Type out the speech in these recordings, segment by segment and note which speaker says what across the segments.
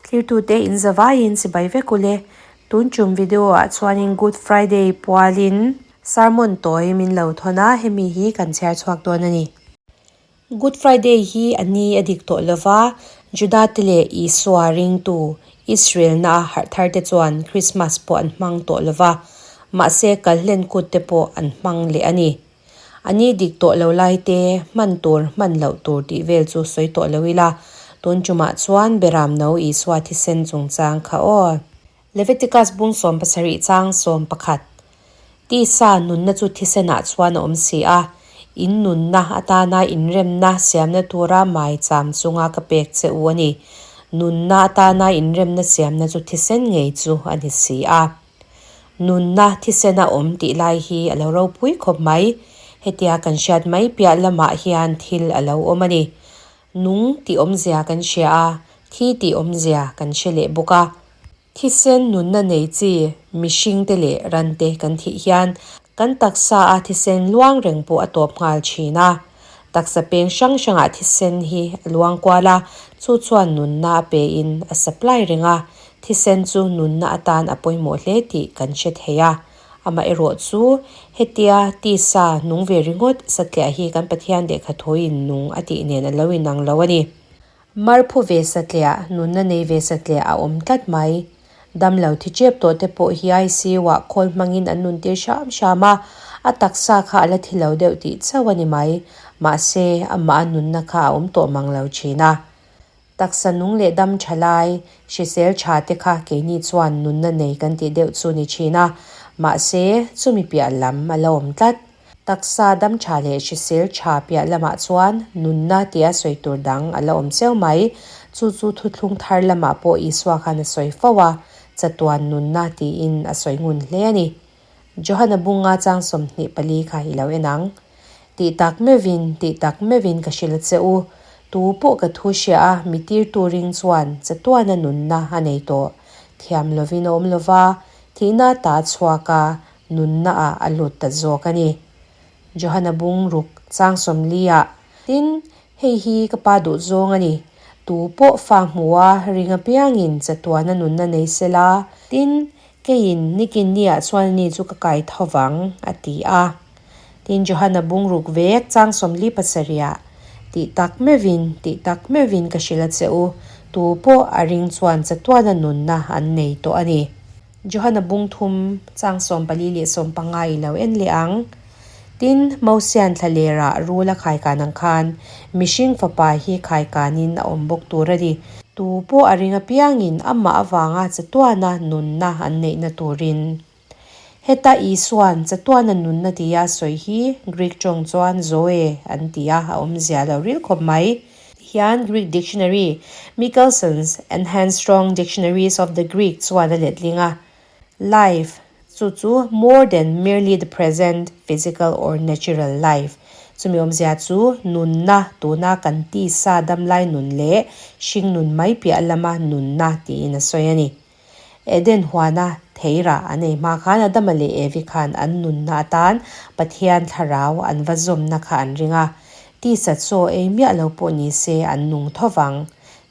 Speaker 1: Thirtute in zavaiin chibai vek ule. Tun tum video ah chuanin Good Friday pualin sermon tawi min lo thawn a, hemi hi kan chhiar chhuak dawn a ni. Good Friday hi a ni a dik tawh lova, Juda te leh Isua ringtu Israel na a harh thar te chuan Christmas pawh an hmang tawh lova, mahse kalhlen kut te pawh an hmang leh a ni. A ni dik tawh lo lai te, hman tur hman loh tur tih vel chu sawi tawh lo ila, tun tumah chuan Beram no Isua thisen chungchang kha aw. Leviticus bung 17 chang 11, Tisa nunna chu thisenah chuan a awm si a, in nunna atana inremna siamna tura maicham chunga ka pek che u a ni. Nunna atana inremna siamna chu thisen ngei chu a ni si a. Nunna thisen a awm tih lai hi a lo ropui khawp mai. Hetia kan hriat mai piah lamah hian thil a lo awm a ni. Nung tih awmzia kan hria a, thi tih awmzia kan hre leh bawk a. Thisen nunna nei chi mihringte leh rante kan thih hian kan taksa a thisen luang reng pawh a tawp nghal thin a. Taksa peng hrang hrangah thisen hi a luang kual a, chu chuan nunna a pein a supply reng a, thisen chu nunna atan a pawimawh hle tih kan hre thei a. Amaherawh chu, hetia tisa nung ve ringawt satliah hi kan Pathian lehkha thuin nung a tih nen a lo inang lo a ni. Marphu ve satliah, nunna nei ve satliah a awm tlat mai. Damlo thi chep tawh te pawh hi ICU-ah khawl hmangin an nuntir hram hram a, a taksa kha a la thi lo deuh tih chauh a ni mai. Mahse, amah a nunna kha a awm tawh mang lo thin a. Taksa nung leh dam tha lai, hrisel tha te kha keini chuan nunna nei kan tih deuh chu ni thin a, mahse chumi piah lam a la awm tlat. Taksa dam tha leh hrisel tha piah lamah chuan nunna tia sawi tur dang a la awm cheu mai. Chu chu thuthlung thar lamah pawh Isua khan a sawi fo a, chatuan nunna tiin a sawi ngun hle a ni. Johana bunga chang 24 kha i lo en ang. Tih tak meuhin, tih tak meuhin ka hrilh che u. Tu pawh ka thu hria a, mi tirtu ring chuan chatuana nunna a nei tawh. Thiam lovin a awm lova, thihna ta chhuak a, nunna ah a lut ta zawk a ni. Johana bung ruk chang 40 ah, Tin, hei hi ka pa duh zawng a ni. Tu pawh fa hmu a, ring apiangin chatuana nunna nei sela. Tin, Keiin nikin niah chuan ni chu ka kai tho vang, a ti a. Tin, Johana bungruk vek chang 47ah, Tih tak meuhin, tih tak meuhin ka hrilh a che u, tu pawh a ring chuan chatuana nunna an nei tawh a ni. Johana bung thum chang 14 leh 15 i lo en leh ang. Tin, Mosian thlalerah rul a khaikan ang khan, mihring fapa hi khaikanin a awm bawk tur a ni. Tu pawh a ring apiangin amah avanga chatuana nunna an neihna turin. Heta Isua'n chatuana nunna tia a sawi hi Greek tawng chuan zoe an ti a, a awmzia lo ril khawp mai. Hian Greek dictionary, Michelson's Enhanced Strong Dictionaries of the Greek chuan a letling a. Life, chu chu more than merely the present physical or natural life, chumi awmzia chu nunna, tuna kan tisa damlai nun leh hring nun mai piah lama nunna tiin a sawi a ni. Eden huana theirah an ei hma khan Adama leh Evi khan an nunna atan Pathian thlarau an va zawmna kha an ring a, tisa chaw ei miah lo pawh ni se an nung tho vang.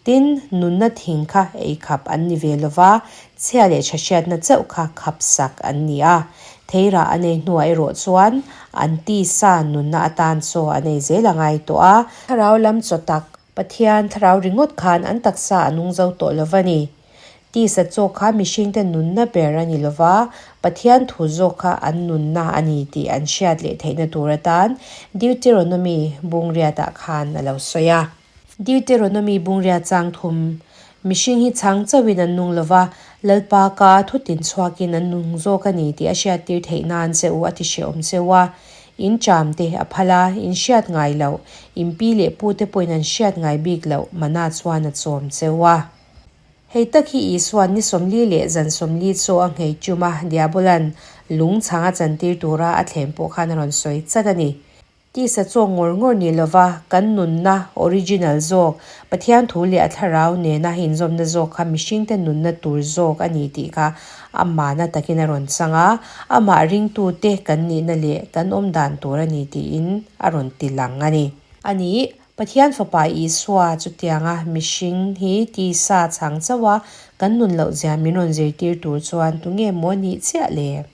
Speaker 1: Tin, nunna thing kha ei khap an ni ve lova, chhia leh tha hriatna chauh kha khap sak an ni a. Theirah an ei hnuah erawh chuan an tisa nunna atan chaw an ei zel a ngai tawh a. Thlarau lam chaw tak, Pathian thlarau ringawt khan an taksa a nung zo tawh lova ni. Tisa chaw kha mihringte nunna ber a ni lova, Pathian thu zawk kha an nunna a ni tih an hriat leh theihna tur atan Deuteronomy bungriatah khan a lo sawi a. Deuteronomy bungria chang thum, Mihring hi chhang chauhin an nung lova, Lalpa ka thutin chhuakin an nung zawk a ni tih a hriattir theih nan che u a ti hrehawm che u a. In ṭam te a phal a, in hriat ngai loh, in pi leh pu te pawhin an hriat ngai bik loh mana chuan a chawm che u a. Hei tak hi Isua'n ni 40 leh zan 40 chaw a nghei ṭum a, Diabola'n lung chhang a chantir tura a thlem pawh khan a rawn sawi chat a ni. Tisa chaw ngawr ngawr ni lova kan nunna original zawk, Pathian thu leh a thlarau nena inzawmna zawk kha mihringte nunna tur zawk a ni tih kha amahna takin a rawn chang a, amah ringtute kan nihna leh kan awm dan tur a ni tiin a rawn ti lang a ni. A nih, Pathian Fapa Isua chutianga mihring hi tisa chang chauha kan nun loh zia min rawn zirtir tur chuan tunge maw nih chiah le?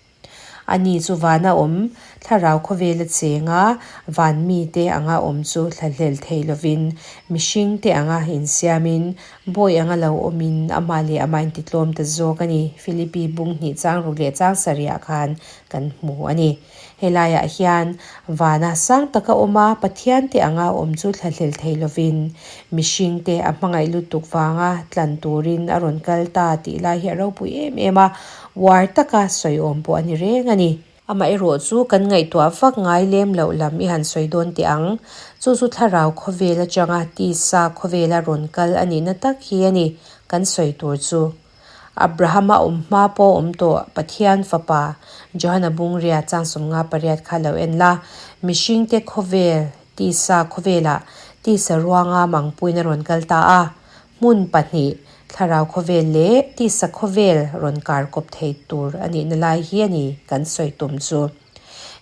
Speaker 1: Ani chu vana awm, thlarau khawvela chenga van mite anga awm chu thlahlel thei lovin, mihringte anga insiamin, bawi anga lo awmin amah leh amah intitlawm ta zawk a ni. Philippi bung hnih chang ruk leh chang sarihah khan kan hmu a ni. Helaiah hian vana sang taka awm a, Pathiante anga awm chu thlahlel thei lovin, mihringte a hmangaih lutuk vanga tlan turin a rawn kal ta tih lai hi a ropui em em a, uar taka sawi awm pawh a ni reng a ni. Amaherawh chu kan ngaihtuah vak ngai lem loh lam i han sawi dawn teh ang. Chu chu thlarau khawvel atanga tisa khawvela rawn kal a nihna tak hi a ni kan sawi tur chu. Abrahama awm hma pawh awm tawh Pathian Fapa Johana Bungria chang 58 kha lo en la, mihringte khawvel, tisa khawvelah tisa ruanga mangpuiin a rawn kal ta a, hmun pahnih, thlarau khawvel leh tisa khawvel rawn kar kawp thei tur a nihna lai hi a ni kan sawi tum chu.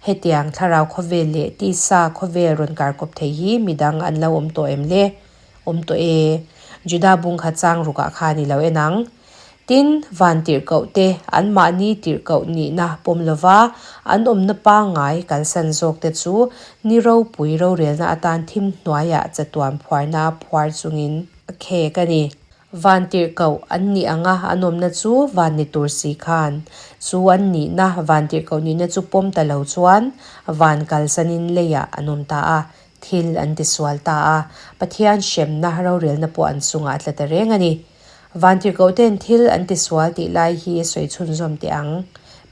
Speaker 1: Hetiang thlarau khawvel leh tisa khawvel rawn kar kawp thei hi midang an lo awm tawh em le? Awm tawh e. Juda bung kha chang rukah khan i lo en ang. Tin, van tirhkoh te, anmahni tirhkoh nihna pawm lova an awmna pangngai kalsan zawk te chu ni ropui rorelna atan thim hnuaiah chatuan phuarna phuar chungin a khek a ni. Van tirhkoh an nih anga an awmna chu van ni tur si khan, chu an nihna van tirhkoh nihna chu pawm ta lo chuan van kalsanin leiah an awm ta a. Thil an tisual ta a, Pathian hremna rorelna pawh an chungah a tla ta reng a ni. Vantirhkohte'n thil an tisual tih lai hi sawi chhunzawm teh ang.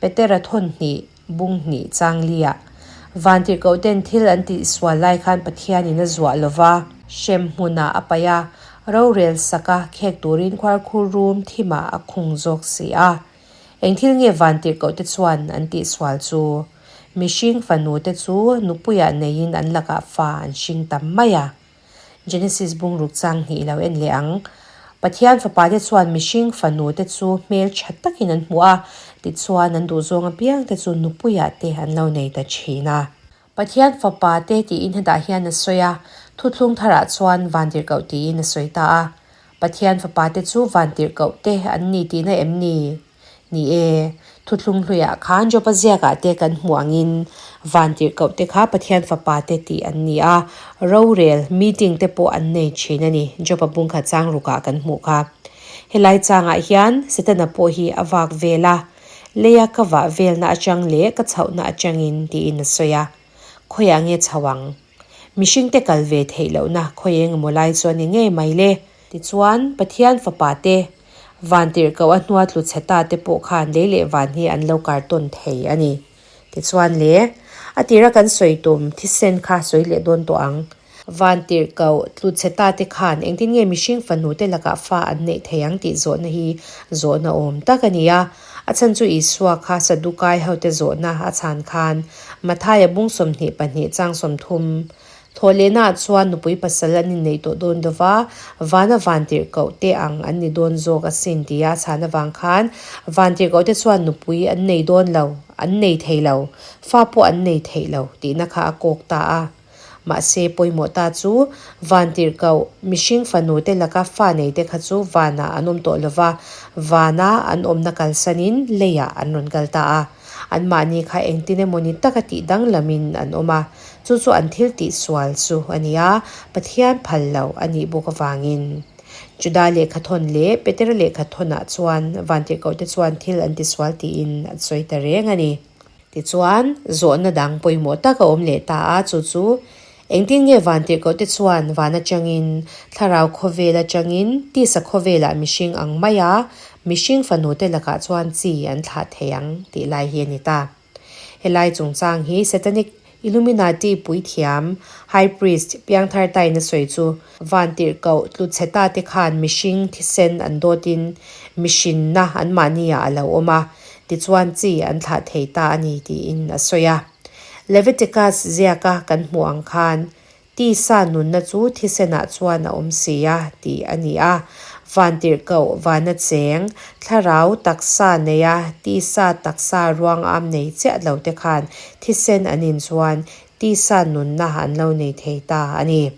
Speaker 1: Petera thawn hnih, bung hnih chang liah. Vantirhkohte'n thil an tihsual lai khan Pathianin a zuah lo va, hrem hmunah a paih a, rorel saka khek turin khuarkhur rum thimah a khung zawk si a. Eng thil nge vantirhkohte chuan an tihsual chu? Mihring fanute chu nupuiah neiin an lakah fa an hring tam mai a. Genesis bungruk chang hnih lo en leh ang. Pathian fapate chuan mihring fanute chu hmel tha takin an hmu a, tichuan an duhzawng apiangte chu nupuiah te an lo nei ta thin a. Pathian fapate tiin hetah hian a sawi a, thuthlung tharah chuan vantirhkoh tiin a sawi ta a. Pathian fapate chu vantirhkohte an ni tihna em ni? Ni e, thuthlung hluiah khan Joba ziakah te kan hmuh angin vantirhkoh te kha Pathian fapa te tih an ni a, rorel, meeting, te pawh an nei thin a ni, Joba bungkhat chang rukah kan hmuh kha. Helai changah hian Setana pawh hi a vak vel a, leia ka vah velna atang leh ka chhohna atangin tiin a sawi a. Khawiah nge chho ang? Mihringte kal ve theih lohna khawi eng emaw lai chu a ni ngei mai le. Tichuan, Pathian fapa te, Vantirhkoh a hnua tlu chhe ta te pawh khan lei leh van hi an lo kar tawn thei a ni. Tichuan le, a tira kan sawi tum thisen kha sawi leh dawn tawh ang. Vantirhkoh tlu chhe ta te khan engtin nge mihring fanu te lakah fa an neih thei ang tih zawhna hi zawhna awm tak a ni a. A chhan chu Isua kha Sadukai hote zawhna a chhan khan Mathaia bung 22 chang 30 Thawhlehnaah chuan nupui pasal an inneih tawh dawn lo va, vana vantirhkoh te ang an ni dawn zawk asin tia a chhan avang khan vantirhkoh te chuan nupui an nei dawn lo, an nei thei lo, fa pawh an nei theih lo tihna kha a kawk ta a. Mahse pawimawh ta chu vantirhkoh mihring fanu te laka fa nei te kha chu vanah an awm tawh lo va, vana an awmna kalsanin leiah an rawn kal ta a. Anmahni kha engtin emawni taka tih danglamin an awm a. Chu chu an thil tih sual chu a ni a, Pathian phal lo a nih bawk avangin. Juda lehkhathawn leh Petera lehkhathawnah chuan vantirhkohte chuan thil an tisual tiin an sawi ta reng a ni. Tichuan, zawhna dang pawimawh tak a awm leh ta a, chu chu, Engtin nge vantirhkohte chuan van atangin, thlarau khawvel atangin, tisa khawvelah mihring ang maia mihring fanute lakah chuan chi an thlah thei ang tih lai hi a ni ta. Helai chungchang hi Satanic Illuminati puithiam, High Priest, Piangthar Taina sawi chu vantirhkoh tluchheta te khan mihring thisen an dawtin mihrinna anmahni ah a lo awm a, tichuan chi an thlah thei ta a ni tiin a sawi a. Leviticus ziaka kan hmuh ang khan Tisa nunna chu thisenah chuan a awm si a, tih a ni a. Vantirhkoh, vana cheng, thlarau taksa neia tisa taksa ruang am nei chiah lo te khan thisen an in chuan Tisa nunna an lo nei thei ta a ni.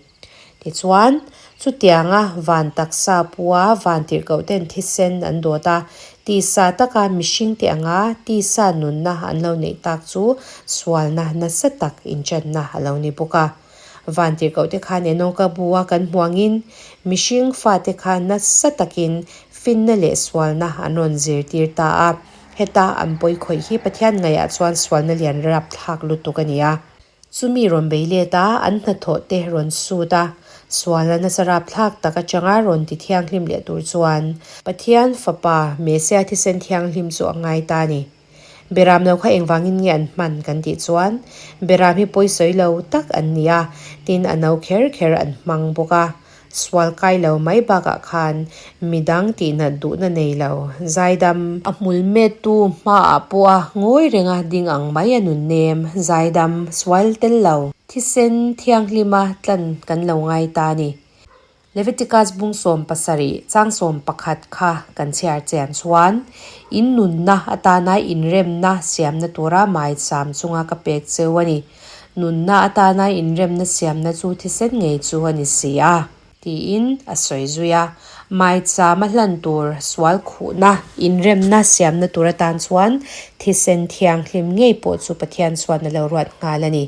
Speaker 1: Tichuan, chutianga van taksa pua vantirhkohten thisen an dawt a, tisa taka mihringte anga tisa nunna an lo neih tak chu sualna nasa tak inchanna a lo ni bawk a. Vantirhkohte khan Enoka bua kan hmuangin mihring fate kha nasa takin finna leh sualna an rawn zirtir ta a. Heta an pawi khawih hi Pathian ngaihah chuan sualna lian rapthlak lutuk a ni a. Chumi rawn bei let a, an hnathawh te rawn sut a, sualna nasa rapthlak tak atanga rawn ti thianghlim leh tur chuan Pathian Fapa Mesia thisen thianghlim chu a ngai ta a ni. Beram lo kha engvangin nge an hman kan tih chuan Beram hi pawisawi lo tak an ni a, tin a no kher kher an hmang bawk a. Sual kai lo mai bakah khan midang tihnat duhna nei lo, zaidam, a hmul mettu hmaah pawha ngawi renga ding ang mai a nun nem, zaidam, sual tel lo, thisen thianghlima tlan kan lo ngai ta a ni. Leviticus bung 17 chang 11 kha kan chhiar chian chuan, In nunna atana inremna siamna tura maicham chunga ka pek cheu a ni. Nunna atana inremna siamna chu thisen ngei chu a ni si a, tiin a sawi zui a. Maicham a hlan tur sual khuhna inremna siamna tur atan chuan thisen thianghlim ngei pawh chu Pathian chuan a lo ruat nghal a ni.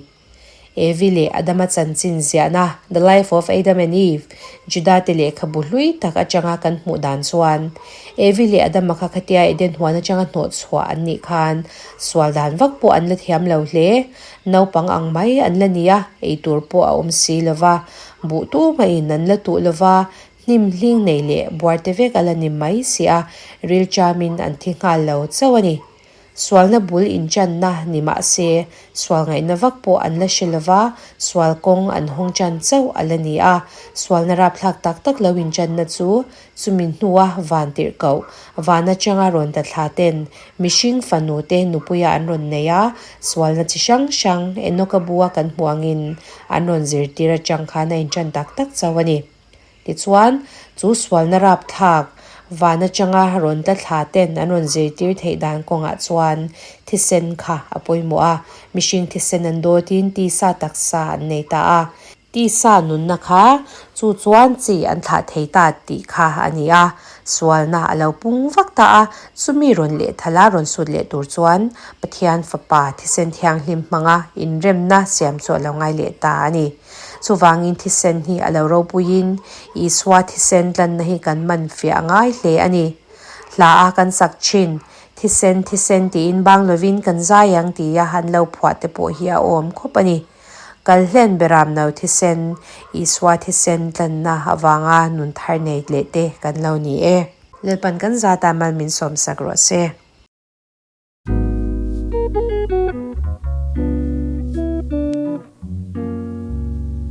Speaker 1: Evi leh Adama chanchin ziahna The Life of Adam and Eve, Juda-te lehkhabu hlui tak atanga kan hmuh dan chuan Evi leh Adama kha khatia Eden huan atanga hnawh chhuah an nih khan sual dan vak pawh an la thiam lo hle. Naupang ang mai an la ni a, eitur pawh a awm si lo va, buh tumah-in an la tuh lo va, hnim hling nei leh buarte vek a la ni mai si a, rilṭamin an thi nghal lo chauh a ni. Sualna bul inchanna ni mah se, sual ngaihna vak pawh an la hre lo va, sual kawng an hawng chan chauh a la ni a. Sualna rapthlak tak tak lo inchanna chu chumi hnua van tirhkoh, van atanga rawn ta thla ten mihring fanu te nupuia an rawn nei a, sualna chi hrang hrang Enoka bua kan hmuh angin an rawn zirtir atang khan a inchan tak tak chauh a ni. Tichuan, chu sualna rapthlak, van atanga rawn tla thla ten an rawn zirtir theih dan kawngah chuan thisen kha a pawimawh a, mihring thisen an dawtin tisa taksa an nei ta a. Tisa nunna kha chu chuan chi an thlah thei ta tih kha a ni a, sualna a lo pung vak ta a, chumi rawn lehthal a rawn sut leh tur chuan Pathian Fapa thisen thianghlim hmanga inremna siam chu a lo ngai leh ta a ni. Chuvangin thisen hi a lo ropuiin Isua thisen tlanna hi kan man fiah ngai hle a ni. Hla a kan sak thin, thisen thisen tiin bang lovin kan zai ang tia han lo phuah te pawh hi a awm khawp a ni. Kalhlen Beramno thisen, Isua thisen tlanna avanga nun thar nei leh te kan lo ni e. Lalpan kan zata mal min sawmsak rawh se.